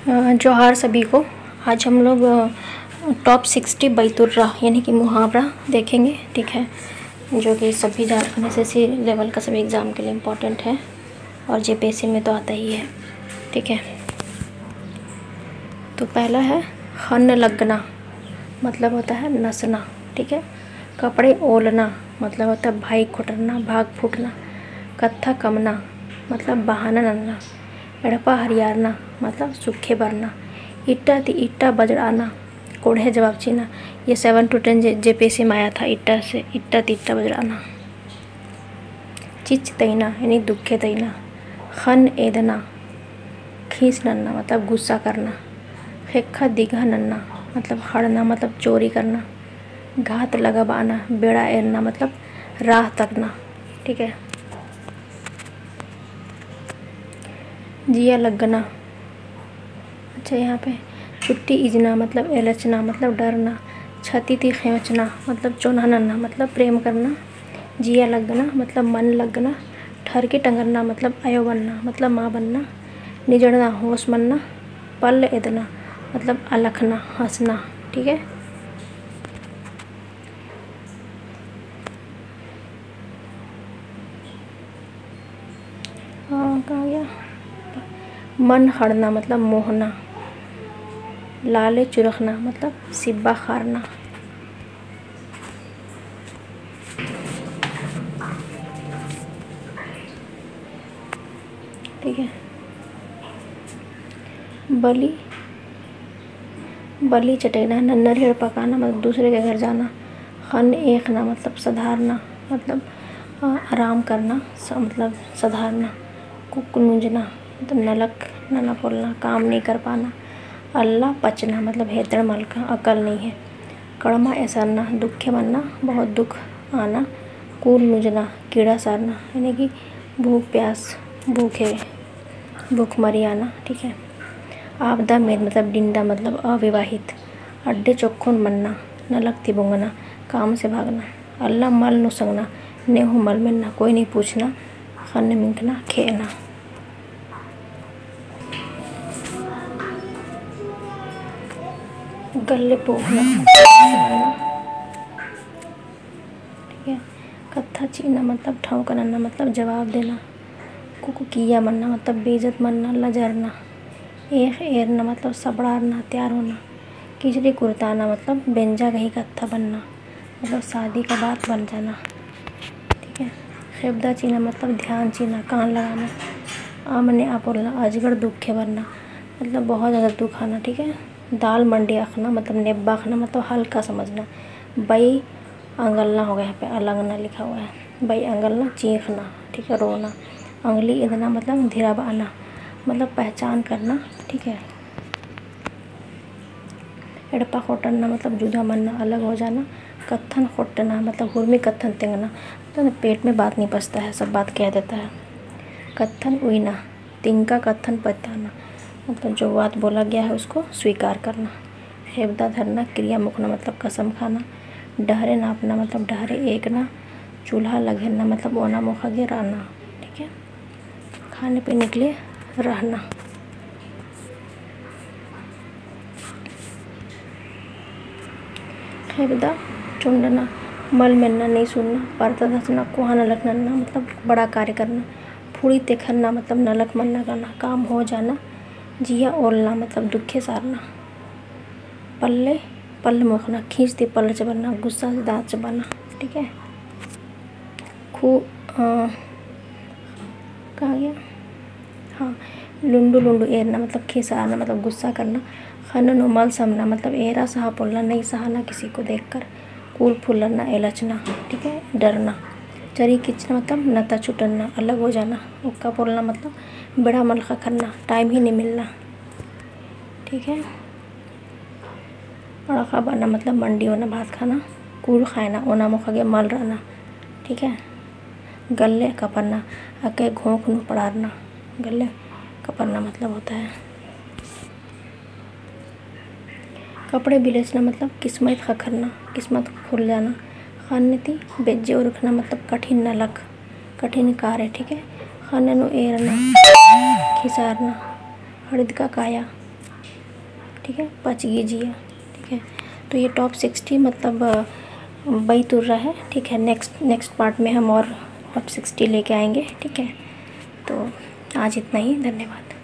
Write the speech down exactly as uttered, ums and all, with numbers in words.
अ, जोहार सभी को। आज हम लोग, अ, top sixty बैतुर्रा यानी कि मुहावरा देखेंगे, ठीक है, जो कि सभी जा-, एसएससी level का सभी exam के लिए important है और जेपीएससी में तो आता ही है, ठीक है। तो पहला है ख़न्न लगना, मतलब होता है नसना, ठीक है। कपड़े ओलना, मतलब होता है भाई खोटरना, भाग फूटना। कत्था कमना, मतलब बहाना नन्ना। एड़पा हरियारना, मतलब सुखे बरना। इट्टा ती इट्टा बजड़ाना, कोड़हे जवाब चिअना। ये seven to ten जे-, जेपीएससी में आया था, इट्टा से, इट्टा ती इट्टा बजड़ाना। चिच्च तइना, यानी दुखे तइना। ख़न्न एदना, खीस नन्ना, मतलब गुस्सा करना। ख़ेक्खा दिगहा नन्ना, मतलब हड़ना, मतलब चोरी करना। घात लगाबअना, बेड़ा एरना, मतलब राह तकना, ठीक है। जिया लगना, अच्छा, यहाँ पे चुट्टी इजना, मतलब एलचना, मतलब डरना। छती ती ख़ेंवचना, मतलब चोन्हा नन्ना, मतलब प्रेम करना। जिया लगना, मतलब मन लगना। ठरकी टंगरना, मतलब अयो बन्ना, मतलब माँ बन्ना। निजड़ना, होश मन्ना। पल्ल एदना, मतलब अलखना, हँसना, ठीक है। हाँ, कहाँ गया? मन ख़ड़ना, मतलब मोहना। लाले चुरखना, मतलब सिब्बा ख़ारना। ठीक है। बलि, बलि चटेना, नन्नर हेड़ पकाना, मतलब दूसरे के घर जाना। ख़न्न एख़ना, मतलब सधारना, मतलब, अ, आराम करना, स-, मतलब सधारना। कुक नूंजना, मतलब नलख नना पोल्लना, काम नहीं कर पाना। अल्ला पचना, मतलब हेद्दड़ मलका, अकल नहीं है। कड़मा एसरना, दुखे मन्ना, बहुत दुख आना। कूल नूंजना, कीड़ा सरना, यानी कि भूख प्यास, भूखे, भूखमरी आना, ठीक है। आपदा मेद, मतलब डिंडा, मतलब अविवाहित। अड्डे चोक्खन मन्ना, नलख ती बोंगना, काम से भागना। अल्ला मल नू संगना, नेहू मल मेन्ना, कोई नहीं पूछना। ख़न्न मिंखना, खेअना। गल्ले पोखना। ठीक है। कत्था चिअना मतलब ठौंका नन्ना, मतलब जवाब देना। कुकुकिया मन्ना मतलब बेइज्जत मन्ना, लजरना। एख़ एरना मतलब सबड़ारना, तैयार होना। किचरी कुरताना मतलब बेंजा गही कत्था बन्ना, मतलब शादी का बात बन जाना। ठीक है। ख़ेबदा चिअना मतलब ध्यान चिअना, कान लगाना। अमने आ पोल्लना अजगर दुखे बरना, मतलब बहुत ज़्यादा दुख आना। ठीक है। दाल मंडी अख़ना मतलब नेब्बा अख़ना, मतलब हल्का समझना। बई अंगलना होगा, यहाँ पे अलंगना लिखा हुआ है। बई अंगलना चींख़ना, ठीक है, रोना। अंगली एदना मतलब धिराबअना, मतलब पहचान करना। ठीक है। एड़पा ख़ोटरना मतलब जुदा मन्ना, अलग हो जाना। कत्थन ख़ोट्टना मतलब हुरमी कत्थन तेंगना, मतलब पेट में बात नहीं पचता है, सब बात कह देता है। कत्थन उइना, तिंका कत्थन पताना, मतलब जो बात बोला गया है उसको स्वीकार करना। ख़ेबदा धरना, किरिया मुखना मतलब कसम खाना। डहरे नापना मतलब डहरे एकना। चूल्हा लगेरना मतलब ओना मोख़ा गे रअना। ठीक है। खाने पीने के लिए रहना। ख़ेबदा चुंडना, मल मेन्ना, नहीं सुनना। परदा धसना, कोहा नलख नन्ना मतलब बड़ा कार्य करना। फुड़ी तेखरना मतलब नलख मन्ना करना, काम हो जाना। जिया ओलना मतलब दुखे सारना। पल्ले, पल्ल मोख़ना, खींच ती पल्ल चबरना, गुस्सा से दाँत चबरना। ठीक है। खू, अ, कहाँ गया? हाँ, लुंडु लुंडु एरना मतलब खिसारना, मतलब गुस्सा करना। ख़न्न नू मल समना मतलब एरा सहा पोल्लना, नहीं सहाना किसी को देखकर। कूल फुलरना, एलचना, ठीक है, डरना। चरी किचना मतलब नता छुटना, अलग हो जाना। उक्का पोल्लना मतलब बेड़ा मल ख़क्खरना, time ही नहीं मिलना। ठीक है। अड़खा बअना मतलब मंडी होना, भात खाना। कूल खायना, ओना मोख़ा गे मल रअना। ठीक है। गल्ले कपरना, अके घोंख नू पड़ारना। गल्ले कपरना मतलब होता है। कपड़े बिलेचना मतलब किस्मत ख़क्खरना, किस्मत खुल जाना। ख़न्न ती बेज्जे उरखना मतलब कठिन नलख, कठिन कार्य। ठीक है। ख़न्न नू एरना, खिसारना। हड़िदका काया, ठीक है, पचगी जिया। ठीक है, तो ये top sixty मतलब, अ, बई तुर्रा है। ठीक है, next, next part में हम और top sixty लेके आएंगे। ठीक है, तो आज इतना ही, धन्यवाद।